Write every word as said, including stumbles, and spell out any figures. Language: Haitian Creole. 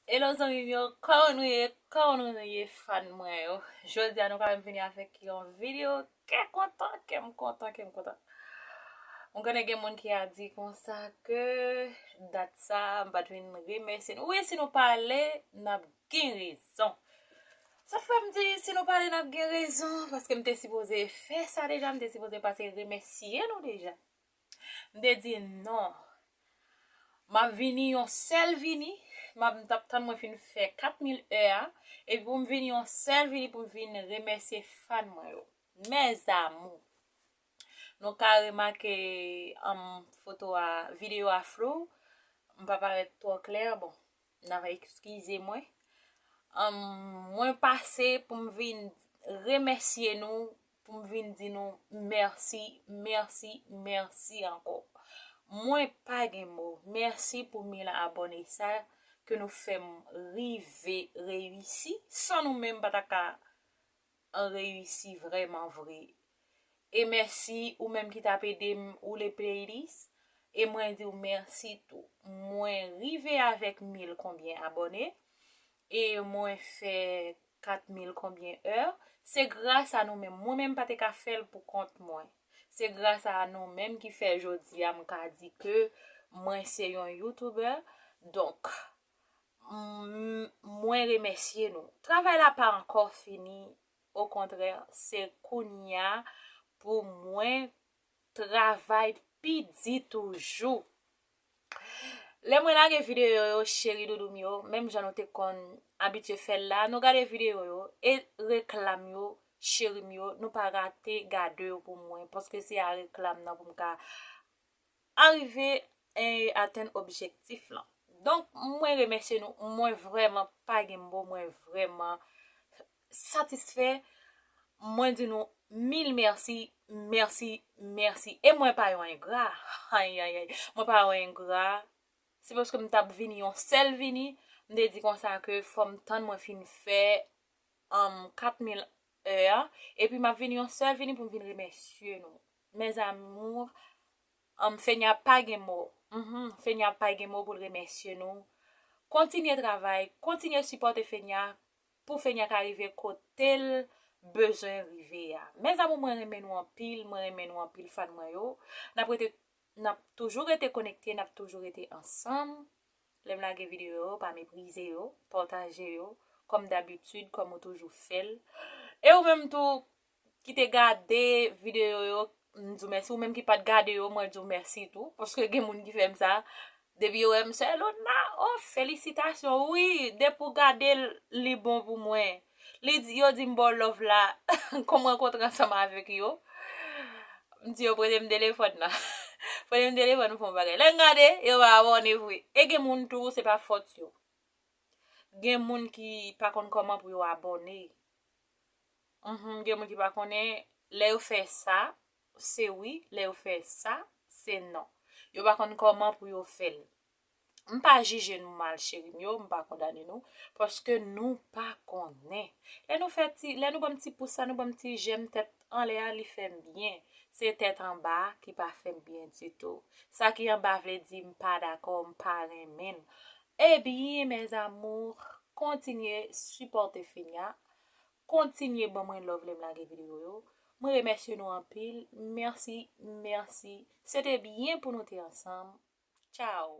Hello zanmi m yo, kòman nou ye? Kòman nou ye fan mwen yo? Jodi a nou ka vini avèk yon videyo. Kè kontan, kè m kontan, kè m kontan. Mwen konnen gen moun ki a di konsa ke dat sa m pa t vin remèsye nou. Wi, si nou pale, n ap gen rezon. Sa fè m di si nou pale, n ap gen rezon, paske m te sipoze fè sa deja, m te sipoze pase remèsye nou deja. M te di non. M ap vini yon sèl vini. M ap, m t ap tann mwen fin fè kat mil è a. Epi pou m vini yon sèl vini pou m vin remèsye fan mwen yo. Mes amours. Nou ka remake um, foto a, videyo a flou. M pa parèt twò klè. Bon, n ap eskize mwen. Um, mwen pase pou m vin remèsye nou, pou m vin di nou mèsi, mèsi, mèsi ankò. Mwen pa gen mo. Mèsi pou mil abòne sa ke nou fè m rive reyisi. San nou menm pa ta ka reyisi vrèman vre. E mèsi ou menm ki t ap ede m woule playlist. E mwen di w mèsi tou. Mwen rive avèk mil konbyen abòne. E mwen fè kat mil konbyen è. Se gras a nou menm. Mwen menm pa te ka fè l pou kont mwen. Se gras a nou menm ki fè jodi a m ka di ke mwen se yon YouTuber. Donk, m- mwen remèsye nou. Travay la pa ankò fini. Okontrè, se kounye a pou mwen travay pi di toujou. Lè mwen lage videyo yo, cheri doudou m yo, menm jan nou te konn abitye fè l la, nou gade videyo yo, e reklam yo, cheri m yo, nou pa rate gade yo pou mwen, paske se a reklam nan pou m ka arive e atenn objektif lan. Donk, mwen remèsye nou, mwen vrèman pa gen mo, mwen vrèman satisfè. Mwen di nou mil mèsi, mèsi, mèsi. E mwen pa yon engra. Ay, ay, ay. Mwen pa yon engra. Se paske m t ap vini yon sèl vini. M te di konsa ke fò m tann mwen fin fè um, kat mil è a. Epi m ap vini yon sèl vini pou m vin remèsye nou. Mes amours, um, Fenya pa gen mo. Mhm, Fenya pa gen mo pou l remèsye nou. Kontinye travay, kontinye sipòte Fenya pou Fenya ka rive kote l bezwen rive a. Mes amours, mwen renmen nou anpil, mwen renmen nou anpil fan mwen yo. N ap rete, n ap toujou rete konekte, n ap toujou rete ansanm. Lè m lage videyo yo, pa meprize yo, pataje yo, kòm dabitid, kòm ou toujou fè l. E ou menm tou, ki te gade videyo yo, m di w mèsi. Ou menm ki pa t gade yo, mwen di w mèsi tou. Paske gen moun ki fè m sa. Depi yo wè m, sè Lona, oh, felisitasyon. Wi, depi w gade l, li bon pou mwen. Li di, yo di m ba w love la, kòm rankontre ansanm avèk yo. M di yo prete m telefòn nan. Prete m telefòn pou fè yon bagay. Lè m gade, yo pa abòne vre. E gen moun tou, se pa fòt yo. Gen moun ki pa konn kòman pou yo abòne. Mhm, gen moun ki pa konnen, lè yo fè sa, se wi, lè yo fè sa, se non. Yo pa konn kòman pou yo fè l. M pa jije nou mal, cheri m yo, m pa kondane nou, paske nou pa konnen. Lè nou fè ti, lè nou ban m ti pous sa, nou ban m ti jèm tèt anlè a, li fè m byen. Se tèt anba a ki pa fè m byen ditou. Sa ki anba vle di m pa dakò, m pa renmen l. Ebyen, mes amours, kontinye sipòte Fenya. Kontinye ban mwen love lè m lage videyo yo. Mwen remèsye nou anpil. Mèsi, mèsi. Se te byen pou nou te ansanm. Tchao.